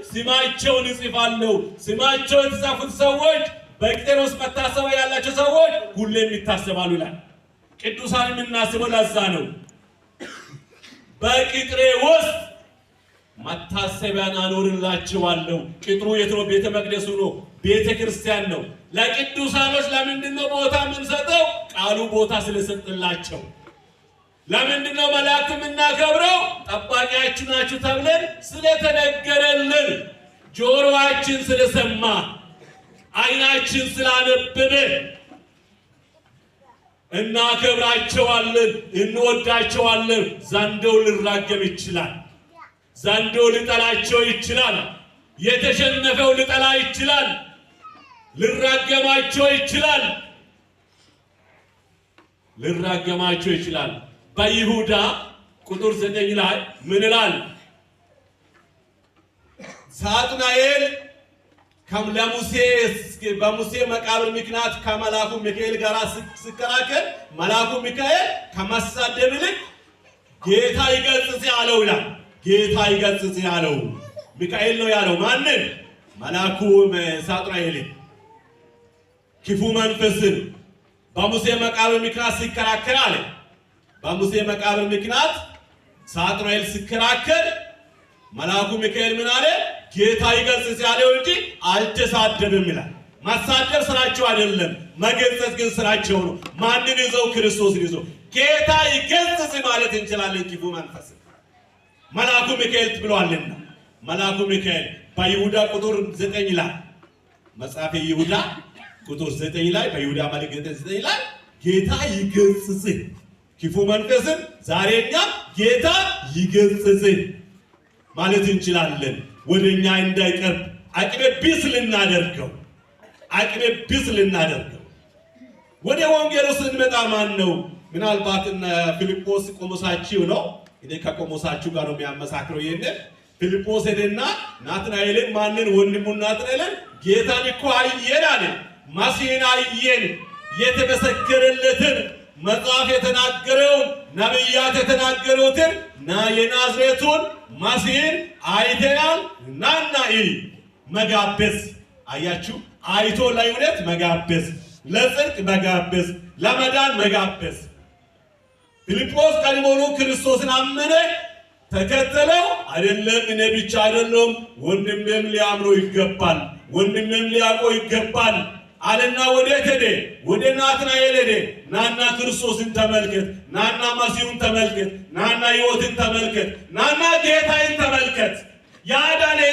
ስማቸውን እጽፋለሁ። ስማቸው የተጻፉት ሰዎች በቅጥር ውስጥ መታሰቢያ ያላቸው ሰዎች ሁሌም ይታሰባሉ ይላል። ቅዱሳን የምናስበው ለዛ ነው። በቅጥሬ ውስጥ መታሰቢያን አኖርላቸዋለሁ። ቅጥሩ የት ነው? ቤተ መቅደሱ ነው፣ ቤተ ክርስቲያን ነው። ለቅዱሳኖች ለምንድን ነው ቦታ የምንሰጠው? ቃሉ ቦታ ስለሰጥላቸው። ለምንድን ነው መላእክት የምናከብረው? ጠባቂያችሁ ናችሁ ተብለን ስለተነገረልን፣ ጆሮአችን ስለሰማ፣ ዓይናችን ስላነበበ እናከብራቸዋለን፣ እንወዳቸዋለን። ዘንዶው ሊራገም ይችላል። ዘንዶ ሊጠላቸው ይችላል። የተሸነፈው ሊጠላ ይችላል። ሊራገማቸው ይችላል። ሊራገማቸው ይችላል። በይሁዳ ቁጥር 9 ላይ ምን ይላል? ሳጥናኤል ለሙሴ በሙሴ መቃብር ምክንያት ከመልአኩ ሚካኤል ጋር ሲከራከር መልአኩ ሚካኤል ከመሳደብ ይልቅ ጌታ ይገስጽ ያለው ይላል። ጌታ ይገስጽ ያለው ሚካኤል ነው ያለው። ማንን? መልአኩ ሳጥናኤልን፣ ክፉ መንፈስን በሙሴ መቃብር ምክንያት ሲከራከር አለ። በሙሴ መቃብር ምክንያት ሳጥናኤል ሲከራከር መልአኩ ሚካኤል ምን አለ? ጌታ ይገስጽ ያለው እንጂ አልተሳደብም ይላል። ማሳደብ ስራቸው አይደለም፣ መገሰጽ ግን ስራቸው ነው። ማንን ይዘው? ክርስቶስን ይዘው። ጌታ ይገስጽ ማለት እንችላለን። ክፉ መንፈስ መልአኩ ሚካኤል ብሏልና፣ መልአኩ ሚካኤል በይሁዳ ቁጥር 9 ላይ፣ መጽሐፈ ይሁዳ ቁጥር 9 ላይ፣ በይሁዳ መልእክት 9 ላይ ጌታ ይገስጽ ክፉ መንፈስን። ዛሬ እኛ ጌታ ይገስጽ ማለት እንችላለን። ወደኛ እንዳይቀርብ አቅመ ቢስ ልናደርገው፣ አቅመ ቢስ ልናደርገው። ወደ ወንጌሉ ስንመጣ ማን ነው? ምናልባት እነ ፊልጶስ ቆሞሳችሁ ነው። እኔ ከቆሞሳችሁ ጋር ነው የሚያመሳክረው። ይሄንን ፊልጶስ ሄደና ናትናኤልን፣ ማንን? ወንድሙን ናትናኤልን፣ ጌታን እኮ አየን አለ። መሲህን አየን፣ የተመሰከረለትን፣ መጽሐፍ የተናገረውን፣ ነቢያት የተናገሩትን ና የናዝሬቱን መሲህን አይተናል፣ ናና እይ። መጋበዝ አያችሁ፣ አይቶ ለእውነት መጋበዝ፣ ለጽድቅ መጋበዝ፣ ለመዳን መጋበዝ። ፊልጶስ ቀድሞውኑ ክርስቶስን አመነ፣ ተከተለው። አይደለም እኔ ብቻ አይደለም፣ ወንድሜም ሊያምነው ይገባል፣ ወንድሜም ሊያውቀው ይገባል አለና ወዴት ሄደ? ወደ ናትናኤል ሄደ። ናና ክርስቶስን ተመልከት፣ ናና መሲሁን ተመልከት፣ ናና ሕይወትን ተመልከት፣ ናና ጌታዬን ተመልከት፣ ያዳነኝን።